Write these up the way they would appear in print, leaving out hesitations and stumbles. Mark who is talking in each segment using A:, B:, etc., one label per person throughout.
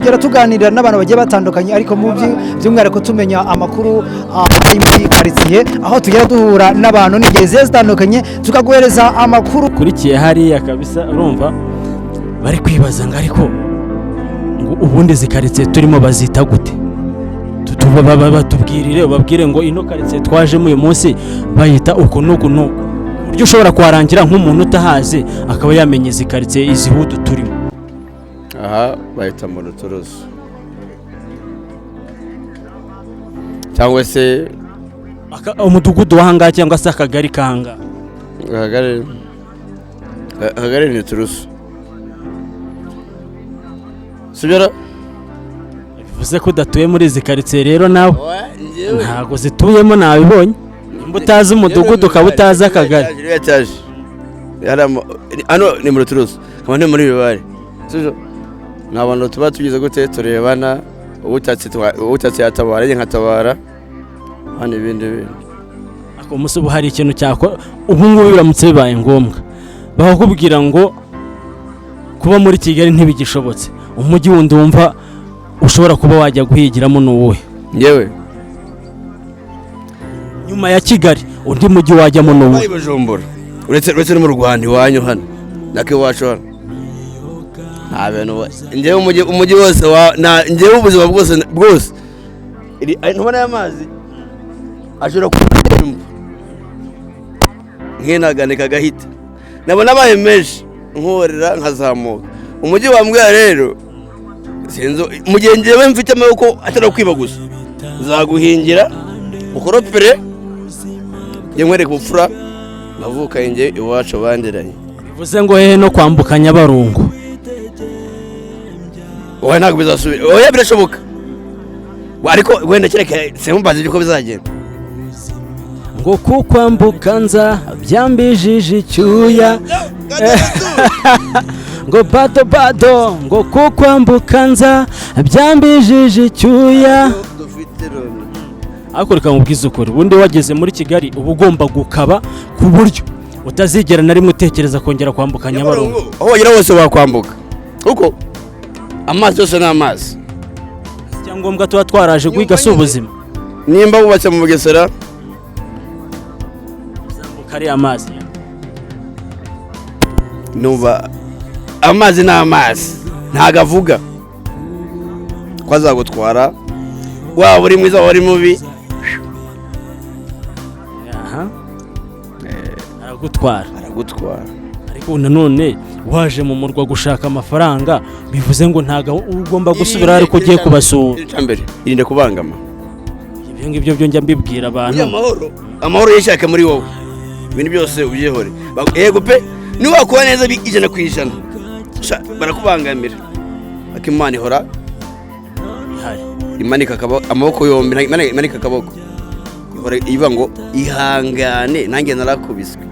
A: Tugera tuganira n'abantu bagiye batandukanye, ariko mu by'umwihariko tumenya amakuru ari muri karitsiye, aho tugera duhura n'abantu n'ingeri zigiye zitandukanye, tukaguhereza amakuru.
B: Ukurikiye hariya kabisa, urumva bari kwibaza ngo ariko ngo ubundi izi karitsiye turimo bazita gute? Batubwirire, ubabwire ngo ino karitsiye twajemo uyu munsi bayita uku n'uku n'uku, ku buryo ushobora kuharangira nk'umuntu utahazi akaba yamenya izi karitsiye, izi hood turimo.
C: Aha bahita mu Ruturusu cyangwa se
B: Umudugudu w'ahangaha cyangwa se akagari k'ahangaha?
C: Akagari ni Turusu, sibyo ra?
B: Bivuze ko udatuye muri izi karitsiye rero nawe? Ntabwo zituyemo, nabibonye. Nimba utazi umudugudu, ukaba utazi akagari.
C: Iriya etaje hano ni mu Ruturusu, nkaba ndi muri Bibare, sibyo? Ni abantu tuba tugize gute, turebana, ubutatse yatabara, njye nkatabara hano, ibindi bintu.
B: Ako munsi ubu hari ikintu cyakora ubu ngubu, biramutse bibaye ngombwa bakakubwira ngo kuba muri Kigali ntibigishobotse, umujyi wundi wumva ushobora kuba wajya guhigiramo ni uwuhe?
C: Njyewe?
B: Nyuma ya Kigali, undi mujyi wajyamo ni uwuhe?
C: Ari Bujumbura, uretse no mu Rwanda iwanyu hano, nako iwacu hano nta bintu njyewe umujyi wose wa na njyewe ubuzima bwose bwose ntubona aya mazi ashobora kutemba nkinaganika agahita, nabona abaye menshi nkorera nkazamuka. Umujyi wambwira rero sinzi, mu gihe njyewe mfite amaboko atari kwiba gusa, nzaguhingira ukoropere, njye nkwereka ubupfura navukanye njye iwacu banderanye.
B: Bivuze ngo hehe no kwambuka Nyabarongo?
C: Oya, ntabwo bizasubira. Oya, birashoboka, ariko wenda kereka simumbaze uko bizagenda.
B: Ngo kukwambuka nza byambijije icyuya, ngo bado bado, ngo kukwambuka nza byambijije icyuya.
C: Dufite Loni.
B: Ariko reka nkubwize ukuri, ubundi wageze muri Kigali uba ugomba gukaba ku buryo utazigera na rimwe utekereza kongera kwambuka Nyabarongo.
C: Aho wagera hose wakwambuka, kuko amazi yose ni amazi.
B: Icyangombwa tuba twaraje guhiga si ubuzima.
C: Nimba wubatse mu Bugesera,
B: Zambuka ariya mazi.
C: Numva amazi ni amazi, ntago avuga ko azagutwara, waba uri mwiza, waba uri mubi.
B: Aha aragutwara.
C: Aragutwara.
B: Ariko nanone waje mu murwa gushaka amafaranga, bivuze ngo ntabwo ugomba gusubira ariko ugiye kubasura.
C: Icya mbere, irinde kubangama.
B: Ibyo ngibyo byo njya mbibwira abantu.
C: Burya amahoro yishake muri wowe, ibintu byose ubyihore. Yego pe, niwakora neza 100%, barakubangamira, ariko Imana ihora
B: Ihari.
C: Imanika amaboko yombi, imanika akaboko, ihora ivuga ngo ihangane, nanjye narakubiswe.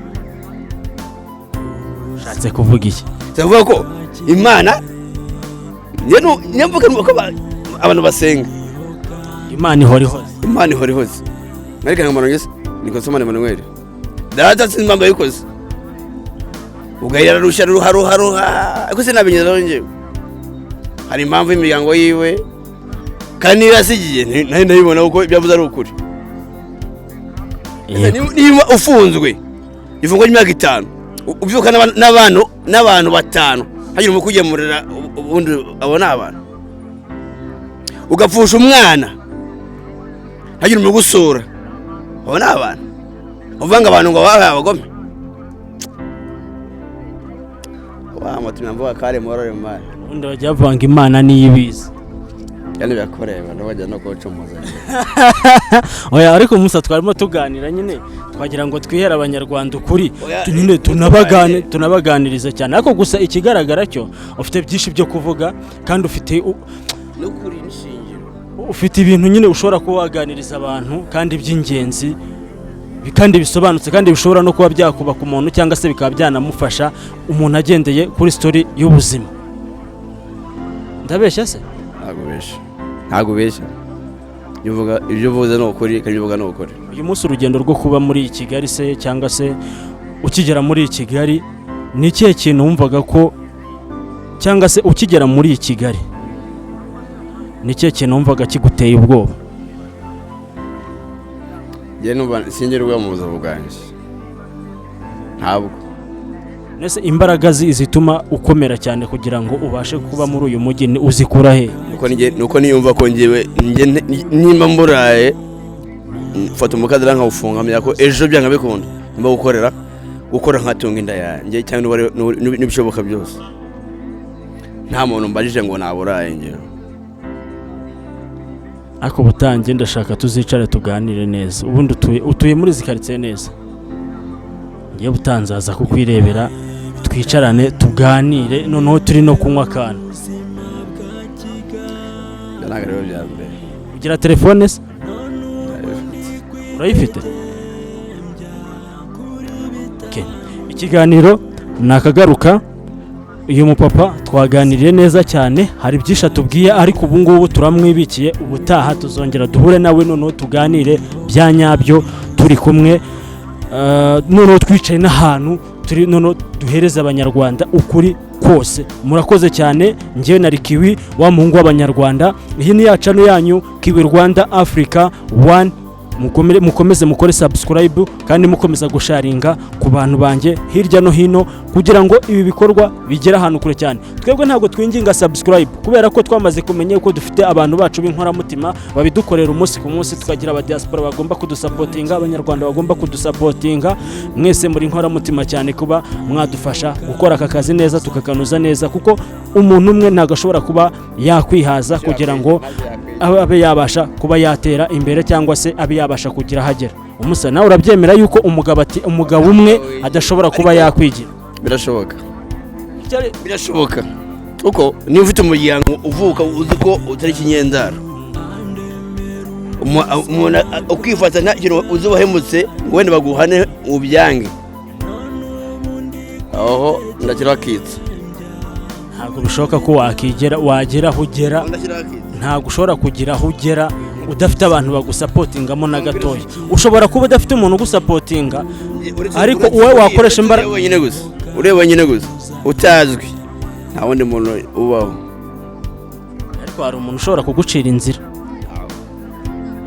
B: Ushatse kuvuga iki?
C: Tuvuga ko Imana njye njye mvuga ko abantu basenga.
B: Imana ihora ihoze.
C: Imana ihora ihoze. Mwereke ngo marongese niko Somane Emmanuel data, sinzi impamvu yabikoze, ubwo ararusha ruha ruha ruha, ariko sinabinyuze rero. Njyewe hari impamvu y'imiryango yiwe, kandi niyo yasigiye nari ndabibona kuko ibyo avuze ari ukuri. Niba ufunzwe ifungwa ry'imyaka 5, ubyuka n'abantu batanu, hagira umwe ukugemurira, ubundi abo ni abantu, ugapfusha umwana, hagira umuntu ugusura, abo ni abantu, uvuga ngo abantu ngo babaye abagome wa mutumya mvuga kare morore mari.
B: Ubundi bajya bavuga ngo Imana niyo ibizi.
C: Yani birakureba, ntibajya no kuwucumuza.
B: Oya, ariko musa twarimo tuganira nyine, twagira ngo twihere Abanyarwanda ukuri.
C: Oya,
B: nyine
C: tubanye.
B: Tunabaganiriza cyane, ariko gusa ikigaragara cyo ufite byinshi byo kuvuga kandi ufite
C: n'ukuri n'ishingiro.
B: Ufite ibintu nyine ushobora kuba waganiriza abantu kandi by'ingenzi, kandi bisobanutse, kandi bishobora no kuba byakubaka umuntu cyangwa se bikaba byanamufasha umuntu agendeye kuri story y'ubuzima. Ndabeshya se?
C: Ntabwo ubeshya, ntabwo ubeshya. Ibyo uvuze ni ukuri, kandi ibyo uvuga ni ukuri.
B: Uyu munsi urugendo rwo kuba muri Kigali se, cyangwa se ukigera muri Kigali, ni ikihe kintu wumvaga ko, cyangwa se ukigera muri Kigali Ni ikihe kintu wumvaga kiguteye ubwoba?
C: Njye numva singira ubwoba mu buzima bwanjye, ntabwo.
B: Mbese imbaraga zituma ukomera cyane kugira ngo ubashe kuba muri uyu mujyi uzikura he?
C: Nuko niyumva ko njyewe njye nimba mburaye, mfata umukadara nkawufunga, nkamenya ko ejo byanga bikunda ngomba gukorera, gukora nkatunga inda yanjye cyangwa n'ibishoboka byose, nta muntu mbajije ngo naburaye njyewe.
B: Ariko ubutangiye, ndashaka tuzicare tuganire neza. Ubundi utuye muri izi karitsiye neza. Ngiye butanzaza kukwirebera, twicarane tuganire, noneho turi no kunywa akantu.
C: Ibyo ntabwo aribyo bya mbere.
B: Ugira telefone se? Urayifite? Okay. Ikiganiro nakagaruka. Uyu mupapa twaganiriye neza cyane, hari byinshi atubwiye, ariko ubu ngubu turamwibikiye. Ubutaha tuzongera duhure nawe, noneho tuganire bya nyabyo turi kumwe, noneho twicaye n'ahantu turi, noneho duhereze Abanyarwanda ukuri kose. Murakoze cyane. Njyewe na Kiwi wa muhungu w'Abanyarwanda, iyi ni ya channel yanyu Kiwi Rwanda Africa One. Mukomeze mukore subscribe kandi mukomeza gusharinga ku bantu banjye hirya no hino kugira ngo ibi bikorwa bigere ahantu kure cyane. Twebwe ntabwo twinginga subscribe kubera ko twamaze kumenya ko dufite abantu bacu b'inkoramutima babidukorera umunsi ku munsi, tukagira abadiaspora bagomba kudusapotinga, Abanyarwanda bagomba kudusapotinga. Mwese muri inkoramutima cyane kuba mwadufasha gukora aka kazi neza, tukakanoza neza, kuko umuntu umwe ntabwo ashobora kuba yakwihaza kugira ngo abe yabasha kuba yatera imbere cyangwa se abe yabasha kugira aho agera. Umusa, nawe urabyemera yuko umugabo ati umugabo umwe adashobora kuba yakwigira?
C: Birashoboka, birashoboka, kuko niba ufite umuryango uvuka uzi ko utari ikinyendaro, umuntu ukifata nta kintu uzi wahemutse ngo wenda baguhane ubyange, aho ndashyiraho akitso.
B: Ntabwo bishoboka ko wakigera, wagera aho ugera.
C: Ndashyiraho akitso.
B: Ntabwo ushobora kugira aho ugera udafite abantu bagusapotingamo na gatoya. Ushobora kuba udafite umuntu ugusapotinga, ariko wowe wakoresha imbaraga.
C: Ureba wenyine gusa, ureba wenyine gusa, utazwi, nta wundi muntu ubaho.
B: Ariko hari umuntu ushobora kugucira inzira,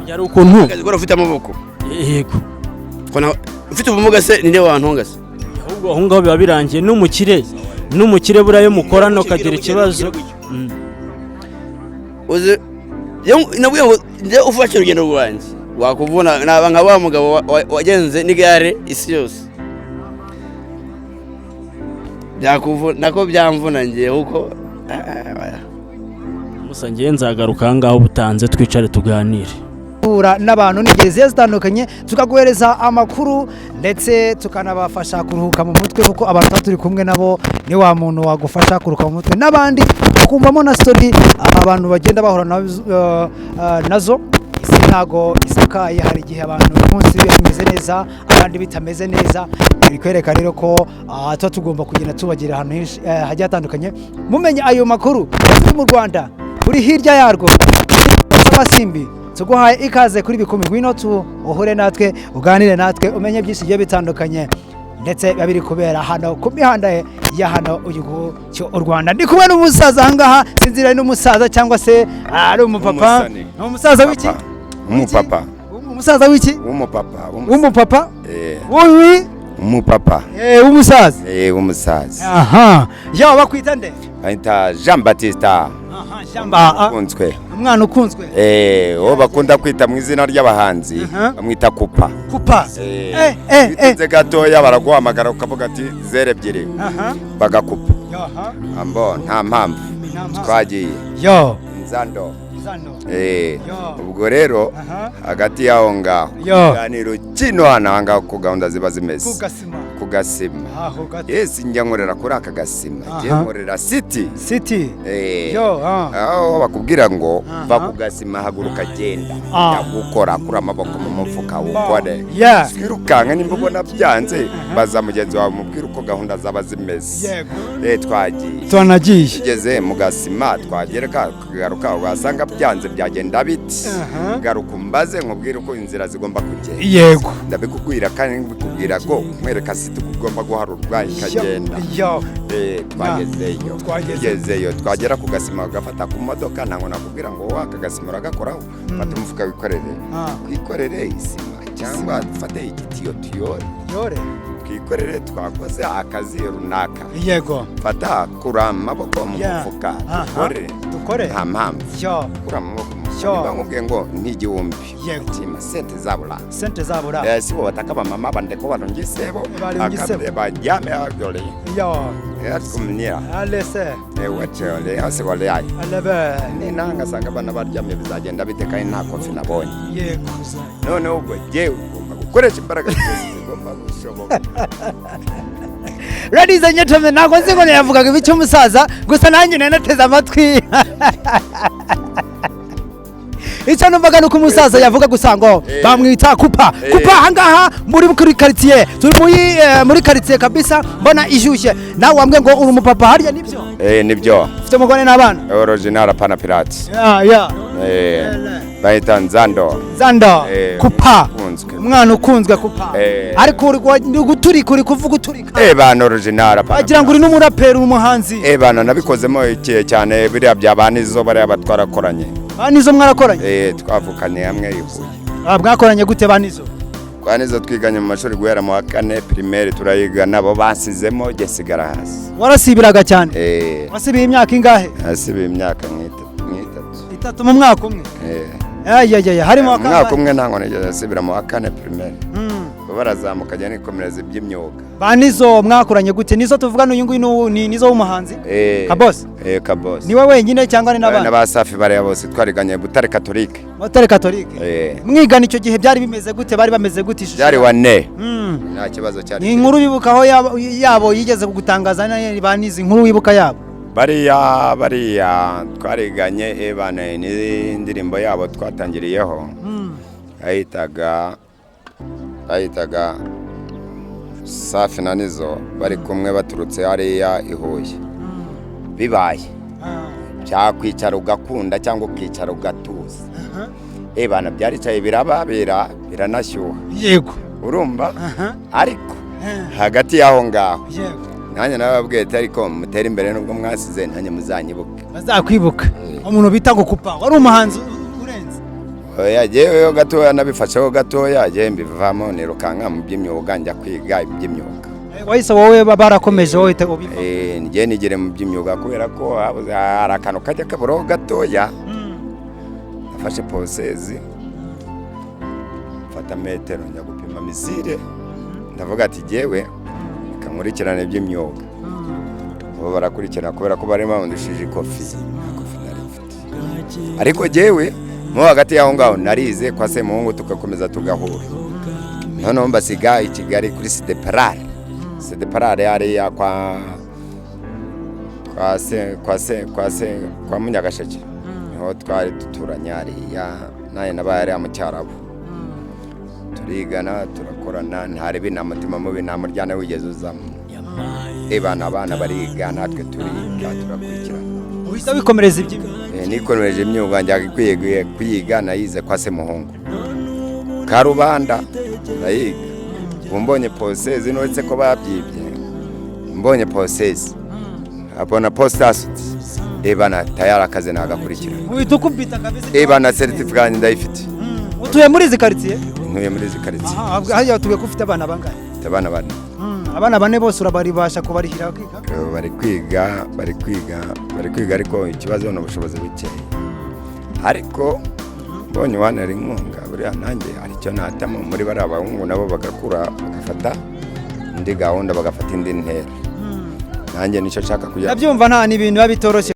B: hari ukuntu.
C: Akazi ukora ufite amaboko.
B: Yego.
C: Ko ufite ubumuga se, ninde wantunga se?
B: Ahubwo aho ngaho biba birangiye. N'umukire buriya iyo mukorana ukagira ikibazo.
C: Uzi nabwiye ngo njye ufashe urugendo rwanjye wakuvuna, naba nka wa mugabo wagenze n'igare isi yose, byakuvuna nako byamvuna ngiye kuko
B: Musa, ngewe nzagaruka aha ngaho ubutanze, twicare tuganire.
A: Guhura n'abantu n'ingeri zigiye zitandukanye, tukaguhereza amakuru ndetse tukanabafasha kuruhuka mu mutwe, kuko abantu tuba turi kumwe nabo ni wa muntu wagufasha kuruhuka mu mutwe, n'abandi ukumvamo na story abantu bagenda bahura nazo. Isi ntago isakaye, hari igihe abantu uyu munsi biba bimeze neza, abandi bitameze neza. Bikwereka rero ko tuba tugomba kugenda tubagira ahantu henshi hagiye hatandukanye, mumenye ayo makuru. Turi mu Rwanda, uri hirya yarwo Amasimbi, tuguhaye ikaze kuri Bikumi. Ngwino tu uhure natwe, uganire natwe, umenye byinshi bigiye bitandukanye ndetse biba biri kubera hano ku mihanda ya hano mu gihugu cy'u Rwanda. Ndi kumwe n'umusaza aha ngaha, sinzi niba ari n'umusaza cyangwa se ari umupapa.
D: Umusani.
A: Ni umusaza w'iki?
D: Papa. Umupapa.
A: Umusaza w'iki?
D: W'umupapa.
A: W'umupapa.
D: Eh,
A: w'uwi
D: umupapa.
A: W'umusaza.
D: Eh, w'umusaza.
A: Aha yawe bakwita nde?
D: Bahita Jean Baptiste.
A: Aha, Shamba.
D: Ukunzwe.
A: Umwana ukunzwe.
D: Eh, uwo bakunda kwita mu izina ry'abahanzi
A: Aha.
D: bamwita Kupa.
A: Kupa.
D: Eh,
A: Eh.
D: witinze gatoya baraguhamagara ukavuga ati 00,
A: Aha.
D: bagakupa.
A: Aha.
D: Ambo nta mpamvu.
A: Nta mpamvu.
D: Twagiye.
A: Yo.
D: Nzando.
A: Zano.
D: Eh,
A: Yo.
D: ubwo rero
A: Aha.
D: hagati y'aho ngaho
A: Yo.
D: ikiganiro kino hano aha ngaho ku gahunda ziba zimeze.
A: Kugasima.
D: Ku gasima.
A: Aho gato.
D: Yes, njya nkorera kuri aka gasima. Njye
A: Aha.
D: nkorera city.
A: City.
D: Eh,
A: Yo, ah.
D: aho bakubwira ngo
A: Aha.
D: va ku gasima, haguruka, genda.
A: Ah.
D: Gukora, kura amaboko mu mufuka ukore.
A: Yeah.
D: Twirukanka, nimba ubona byanze baza mugenzi wawe mubwire uko gahunda zaba zimeze.
A: Yego.
D: Eh, twagiye.
A: Twanagiye.
D: Tugeze mu gasima, twagereka tukagaruka ugasanga Nisanga byanze byagenda biti?
A: Aha.
D: Garuka umbaze, nkubwire uko inzira zigomba kugenda. Ndabikubwira kandi mbikubwira ko nkwereka site uko ugomba guharurwa ikagenda.
A: Yo.
D: Twagezeyo.
A: Twagezeyo.
D: Tugezeyo, twagera ku gasima ugafata ku modoka. Ntabwo nakubwira ngo waka gasima uragakoraho, fata umufuka wikorere. Twikorere isima cyangwa dufate igitiyo tuyore.
A: Yore.
D: Twikorere, twakoze akazi runaka. Fata, kura amaboko mu mufuka. Dukore.
A: Dukore.
D: Nta mpamvu.
A: Yo.
D: Kura amaboko mu mufuka.
A: Yo.
D: Niba nkubwiye ngo ni 1000, tima sente zabura.
A: Sente zabura.
D: Si bo bataka bamama bandeko balongisebo.
A: Balongisebo.
D: Bajyame agore.
A: Yo.
D: Yatkumnira.
A: Alese.
D: Wachole asigole ayi.
A: Alebe.
D: Ninanga sanga abana baryamye, bizagenda bite kandi nta kofi nabonye? Noneho ubwo jyewe ugomba gukoresha imbaraga zose zigomba gushoboka.
A: Ladies and gentlemen, ntabwo nzi ngo yavugaga ibice umusaza, gusa nanjye nari nateze amatwi. Icyo numvaga ni uko umusaza yavuga gusa ngo bamwita Kupa. Kupa, ahangaha muri kuri karitsiye, turi muri karitsiye kabisa, mbona ishyushye. Nawe wambwe ngo uri umupapa harya, nibyo?
D: Eh, nibyo.
A: Ufite umugore n'abana?
D: Original, apana pirate.
A: Ya.
D: Bahita Nzando.
A: Zando. Kupa.
D: Ukunzwe.
A: Umwana ukunzwe Kupa. Ariko uri guturika, uri kuvuga uturika.
D: Bana, original, apana.
A: Wagira ngo uri n'umuraperi, umuhanzi.
D: Bana, nabikozemo iki cyane, biriya bya banizo bariya batwarakoranye.
A: Banizo mwarakoranye?
D: Twavukanye hamwe i Huye.
A: Ah, mwakoranye gute banizo?
D: Kwa nizo twiganye mu mashuri guhera mu wa kane primaire, turayiga nabo basizemo, jye sigara hasi.
A: Warasibiraga cyane?
D: Eh.
A: Wasibiye imyaka ingahe?
D: Nasibiye imyaka nk'itatu.
A: 3 mu mwaka umwe?
D: Eh.
A: Ayayaya, harimo
D: Mu mwaka
A: wakangahe?
D: umwe ntabwo nigeze nsibira mu wa kane primaire. Bo barazamuka, njya nikomereza iby'imyuga.
A: Banizo mwakoranye gute? Nizo tuvugana uyu nguyu ni nizo w'umuhanzi?
D: Eh.
A: Kabosi?
D: Eh, Kabosi.
A: Niwe wenyine cyangwa ni n'abandi?
D: N'aba Safi bariya bose twariganye Butare Catholique.
A: Butare Catholique.
D: Eh.
A: Mwigana icyo gihe byari bimeze gute? Bari bameze gute, ishusho?
D: Byari wane. Nta kibazo cyari.
A: Ni inkuru wibukaho yabo yigeze kugutangaza banizi, inkuru wibuka yabo?
D: Bariya twariganye, ebane n'indirimbo yabo twatangiriyeho. Bayitaga Safi na Nizo bari kumwe baturutse hariya i Huye. Bibaye byakwicara ugakunda cyangwa ukicara ugatuza. Ebana byaricaye birababera, biranashyuha. Urumva? Ariko hagati y'aho ngaho nanjye nababwiye ati ariko mutere imbere nubwo mwasize, nanjye muzanyibuke.
A: Bazakwibuka. Umuntu bita ngo Kupa wari umuhanzi urenze.
D: Oya, jyeweho gatoya nabifasheho gatoya, jyewe mbivamo nirukanka mu by'imyuga, njya kwiga iby'imyuga.
A: Wahise wowe barakomeje, wowe uhita ubivamo.
D: Njye nigere mu by'imyuga kubera ko habuze, hari akantu kajya kaburaho gatoya. Nafashe ponceuse, mfata metero, njya gupima mesure, ndavuga ati jyewe reka nkurikirane iby'imyuga. Bo barakurikirana kubera ko bari bandushije ikofi, nta kofi nari mfite. Ariko jyewe mo hagati y'aho ngaho narize kwa Semuhungu, tugakomeza tugahura. Noneho mbasiga i Kigali kuri Sideparare, Sideparare hariya kwa se kwa Munyagasheke, niho twari duturanye hariya. Nanjye nabaye hariya mu Cyarabu, turigana, turakorana, ntaribi, nta mutima mubi, nta muryane wigeze uzamo. Ebana abana bariga, natwe turiga, turakurikirana.
A: Uhita wikomereza iby'imyuga.
D: Nikomereje imyuga, njya kwiga, nayize kwa Semuhungu Karubanda, ndayiga. Ubu mbonye ponceuse, nuretse ko babyibye, mbonye ponceuse abona postasiti, ebana tayari akazi nagakurikira.
A: Uhita ukubita kabisa.
D: Ebana certificat ndayifite.
A: Utuye muri izi karitsiye?
D: Ntuye muri izi karitsiye.
A: Aha, hariya utuye ko ufite abana bangahe?
D: Mfite abana bane.
A: Abana bane bose urabaribasha kubarihira bakiga?
D: Bari kwiga, ariko ikibazo ni ubushobozi bukeya. Ariko mbonye uwantera inkunga, buriya nanjye hari icyo natamo muri bariya bahungu, nabo bagakura bagafata indi gahunda, bagafata indi ntera. Nanjye nicyo nshaka kugira.
A: Ndabyumva, nta ni ibintu biba bitoroshye.